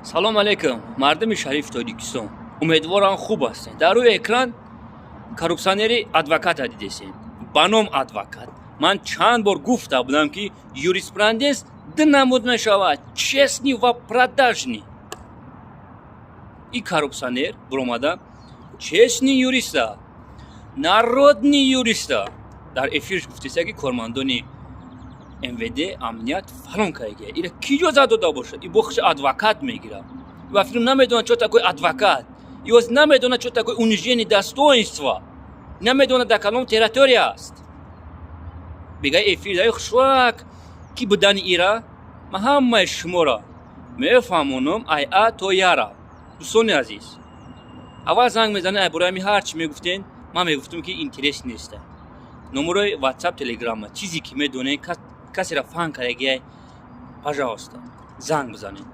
Салом алейкум, мардуми шарифи Тоҷикистон. Умедворам, хуб ҳастед. Дар рӯи экран коррупсионери адвоката дидесем, ба ном адвокат. Ман чанд бор гуфта будам, ки юриспруденс ду намуд мешавад: честный ва продажный. И коррупсионер буромада честный юриста, народный юриста дар эфирш гуфтеса, ки кормандони МВД, амният фалон кайгия. Ира ки иҷозат дода бошад? И бо худша адвокат мегирад. Ва филм намедонад, чо такой адвокат, ёз намедонад, чо такой унижение достоинства, намедонад, дар кадом территория аст. Бега эфир даи хушвак ки будани ира ман ҳамаи шуморо мефаҳмонам, ай а то яра. Дӯстони азиз, аввал занг мезанед, ай бораи ҳар чӣ мегуфтен, ман мегуфтам, ки интерес неста. Номерои Ватсап, Телеграма, чизе ки медонед, касеро фан кардагиай, пожалуйста, занг бизанед.